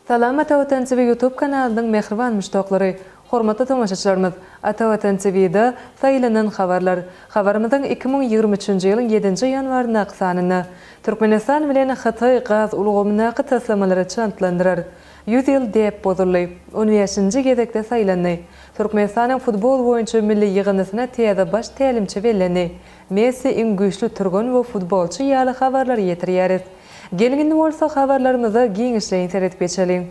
Salam Ata Watan TV YouTube kanalynyň mähriban muşdaklary! Hormatly tomaşaçylarymyz, Ata Watan TV-da Saýlanan habarlar habarymyzyň 2023-nji ýylyň ýedinji ýanwaryndaky sanynda Türkmenistan bilen Hytaý gaz ulgamyndaky taslamalary çaltlandyrar. Ýüz ýyl däp bozuldy. On bäşinji gezekde saýlandy. Türkmenistanyň futbol boýunça milli ýygyndysyna täze baş tälimçi bellendi. Messi iň güýçli türgen we futbolçy ýaly habarlary ýetirýäris. Geliň indi bolsa habarlarymyza giňişleýin seredip geçeliň.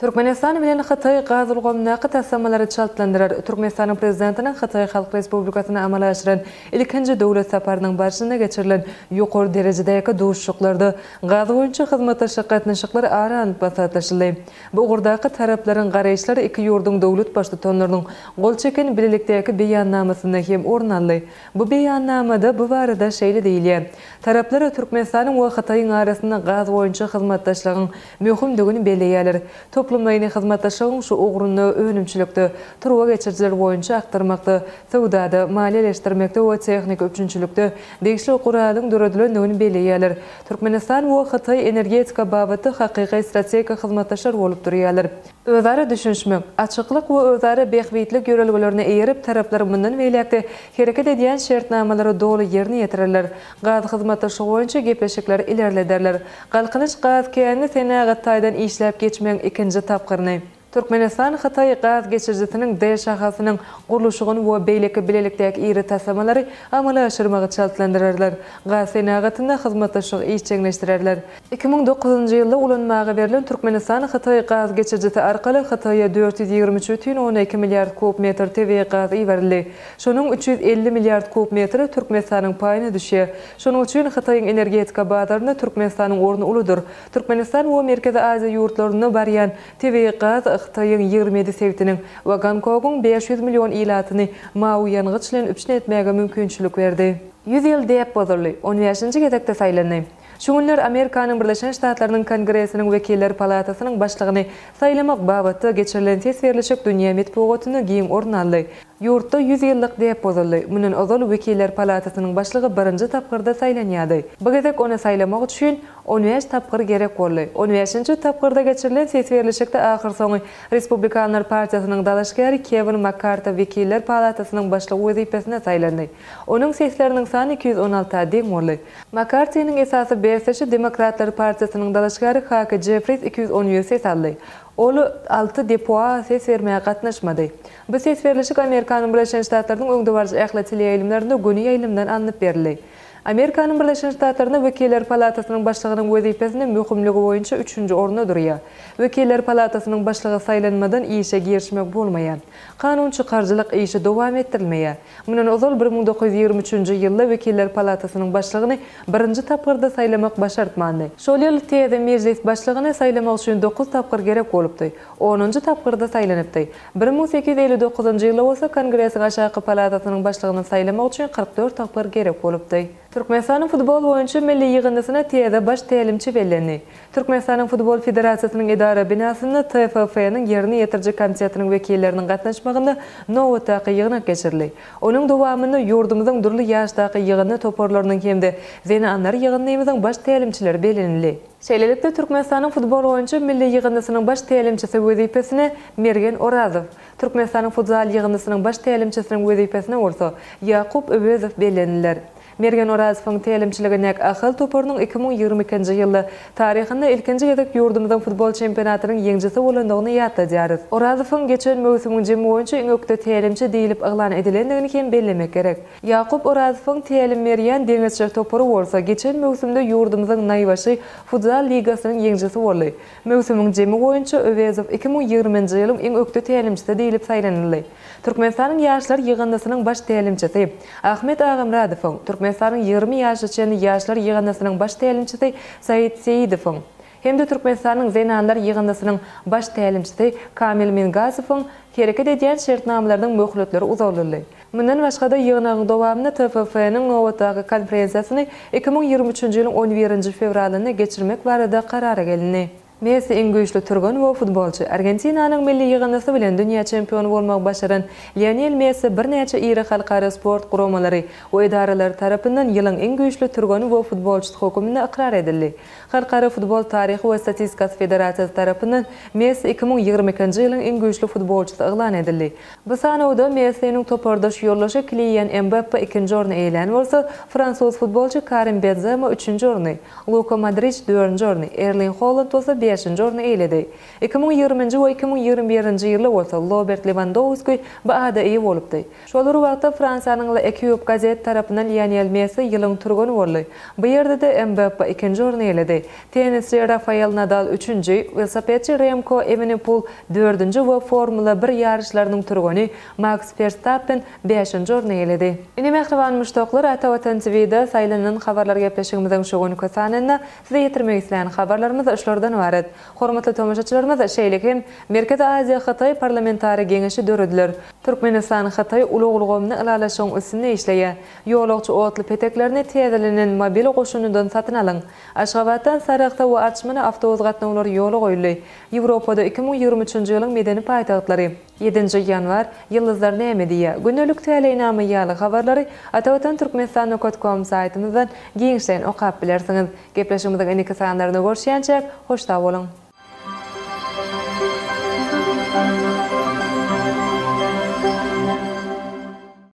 Türkmenistan bilen Hytaý gaz ulgamyndaky taslamalary çaltlandyrar Türkmenistanyň Prezidentiniň Hytaý Halk Respublikasyna amala aşyran ilkinji döwlet saparynyň barşynda geçirilen ýokary derejedäki duşuşyklarda gaz boýunça hyzmatdaşlyk gatnaşyklary ara alnyp maslahatlaşyldy. Bu ugurdaky taraplaryň garaýyşlary iki ýurduň döwlet Baştutanlarynyň gol çeken bilelikdäki Beýannamasynda hem orun aldy. Bu beýannamada bu barada şeýle diýilýär, Taraplar Türkmenistanyň we Hytaýyň arasynda gaz boýunça hyzmatdaşlygyň möhümdigini belleýärler. Toplumlaýyn hyzmatdaşlygyň şu ugrunda önümçilikde, turba geçirijiler boýunça akdyrmakda, söwdada, maliýeleşdirmekde we tehniki üpjünçilikde degişli guralyň döredilendigini belleýärler. Türkmenistan we Hytaý energetika babatda hakyky strategik hyzmatdaşlar bolup durýarlar. Özara düşünişmek, açyklyk we özara bähbitlik ýörelgelerine eýerip, taraplar mundan beýläk-de hereket edýän şertnamalary doly ýerine ýetirerler, gaz hyzmatdaşlygy boýunça gepleşikleri ilerlederler. Galkynyş gaz känini senagat taýdan işläp geçmegiň ikinji tapgyryny, Türkmenistan-Hytaý gaz geçirijisiniň D şahasynyň gurluşygyny we beýleki bilelikdäki iri taslamalary amala aşyrmagy çaltlandyrarlar, gaz senagatynda hyzmatdaşlygy işjeňleşdirerler. 2009-njy ýylda ulanmaga berlen Türkmenistan-Hytaý gaz geçirijisi arkaly Hytaýa 423,2 milliard kub metr tebigy gaz iberildi. Şonuň 350 milliard kub metri Türkmenistanyň paýyna düşýär. Şonuň üçin Hytaýyň energetika bazarynda Türkmenistanyň orny uludyr. Türkmenistan we Merkezi Aziýa ýurtlaryna barýan tebigy gaz Hytaýyň 27 sebitiniň we Gonkongyň 500 million ilatyny mawy ýangyç bilen üpjün etmäge mümkinçilik berdi. Ýüz ýyl däp bozuldy, on bäşinji gezekde saýlandy. Şu günler Amerikanyň Birleşen Ştatlarynyň Kongresiniň Wekiller palatasynyň başlygyny saýlamak babatda geçirilen ses berlişik dünýä metbugatynda giň orun aldy. Ýurtda ýüz ýyllyk däp bozuldy. Mundan ozal Wekiller palatasynyň başlygy birinji tapgyrda saýlanýardy. Bu gezek ony saýlamak üçin on bäş tapgyr gerek boldy. On bäşinji tapgyrda geçirilen ses berlişikde ahyrsoňy Respublikanlar partiýasynyň dalaşgäri Kewin Makkarti Wekiller palatasynyň başlygy wezipesine saýlandy. Onuň sesleriniň sany 216-a deň boldy. Makkartiniň esasy bäsdeşi Demokratlar partiýasynyň dalaşgäri Haki Jeffris 211 ses aldy. Ol alty depoa ses bermäge gatnaşmady. Bu ses berlişik Amerikanyň Birleşen Ştatlarynyň öňdebaryjy ähli teleýaýlymlarynda göni ýaýlymdan alnyp berildi. Amerikanyň Birleşen Ştatlarynda Wekiller palatasynyň başlygynyň wezipesinde möhümligi boýunça üçünji orunda durýar. Wekiller palatasynyň başlygy saýlanmadan işe girişmek bolmaýar. Kanun çykaryjylyk işi dowam etdirilmeýär. Mundan ozal 1923-nji ýylda Wekiller palatasynyň başlygyny birinji tapgyrda saýlamak başartmandy. Şol ýyl täze Mejlis başlygyny saýlamak üçin dokuz tapgyr gerek bolupdy. Onunjy tapgyrda saýlanypdy. 1859-njy ýylda bolsa Kongresiň aşaky palatasynyň başlygyny saýlamak üçin 44 tapgyr gerek bolupdy. Türkmenistanyň futbol boýunça milli ýygyndysyna täze baş tälimçi bellendi. Türkmenistanyň Futbol federasiýasynyň edara binasynda TFF-niň Ýerine ýetiriji komitetiniň wekilleriniň gatnaşmagynda nobatdaky ýygnak geçirildi. Onuň dowamynda ýurdumyzyň dürli ýaşdaky ýygyndy toparlarynyň hem-de zenanlar ýygyndymyzyň baş tälimçileri bellenildi. Şeýlelikde, Türkmenistanyň futbol boýunça milli ýygyndysynyň baş tälimçisi wezipesine Mergen Orazow, Türkmenistanyň futzal ýygyndysynyň baş tälimçisiniň wezipesine bolsa Ýakup Öwezow belleniler. Mergen Orazowyň tälimçiligindäki Ahal toparynyň 2022-nji ýylda taryhynda ilkinji gezek ýurdumyzyň futbol çempionatynyň ýeňijisi bolandygyny ýatladýarys. Orazowyň geçen möwsümiň jemi boýunça iň ökde tälimçi diýlip yglan edilendigini hem bellemek gerek. Ýakup Orazowyň tälim berýän Deňizçiler topary bolsa geçen möwsümde ýurdumyzyň Naýbaşy futzal ligasynyň ýeňijisi boldy. Möwsümiň jemi boýunça Öwezow 2020-nji ýylyň iň ökde tälimçisi diýlip saýlanyldy. Türkmenistanyň ýaşlar ýygyndysynyň baş tälimçisi Ahmet Agamyradowyň, Türkmenistanyň 20 ýaşa çenli ýaşlar ýygyndysynyň baş tälimçisi Said Seýidowyň hem-de Türkmenistanyň zenanlar ýygyndysynyň baş tälimçisi Kamil Mingazowyň hereket edýän şertnamalarynyň möhletleri uzaldyldy. Mundan başga-da, ýygnagyň dowamynda TFF-niň nobatdaky konferensiýasyny 2023-nji ýylyň on birinji fewralynda geçirmek barada karara gelindi. Messi iň güýçli türgen we futbolçy. Argentinanyň milli ýygyndysy bilen dünýä çempiony bolmagy başaran Lionel Messi birnäçe iri halkara sport guramalary we edaralary tarapyndan ýylyň iň güýçli türgeni we futbolçysy höküminde ykrar edildi. Halkara futbol taryhy we statistikasy federasiýasy tarapyndan Messi 2022-nji ýylyň iň güýçli futbolçysy yglan edildi. Bu sanawda Messiniň topardaş ýoldaşy Kilian Mbappe ikinji orny eýelän bolsa, fransuz futbolçy Karim Benzema üçünji orny, Luka Modriç dördünji orny, Erling Holand bolsa bäşinji orny eýeledi. 2020-nji we 2021-nji ýylda bolsa Lobert Lewandowski bu ada eýe bolupdy. Şol bir wagtda Fransiýanyň L'Equipe gazeti tarapyndan Lionel Messi ýylyň türgeni boldy. Bu ýerde-de Mbappe ikinji orny eýeledi. Tennisçi Rafael Nadal üçünji, welosipedçi Remko Ewenepul dördünji we Formula bir ýaryşlarynyň türgeni Maks Ferstappen bäşinji orny eýeledi. Ine mähriban muşdaklar Ata Watan TV-de saýlanan habarlar gepleşigimiziň şu günki sanynda size ýetirmek islän habarlarymyz şulardan ybarat. Hormatly tomaşaçylarymyz şeýle hem Merkezi Aziýa Hytaý Parlamentara Geňeşi dörediler. Türkmenistan Hytaý ulag ulgamyny ylalaşygyň üstünde işleýär. Ýolagçy otly peteklerini täzelenen mobil goşundydan satyn alyň. Aşgabatdan Sarahsa we Arçmana awtobus gatnawlary ýola goýuldy. Ýewropada 2023-nji ýylyň medeni paýtagtlary. Ýedinji ýanwar, Ýyldyzlar näme diýýär? Gündelik täleýnama ýaly habarlary Atavatan Türkmenistan nokat kom saýtymyzdan giňişleýin okap bilersiňiz. Gepleşigimiziň indiki sanlarynda görüşýänçäk, hoş sag boluň!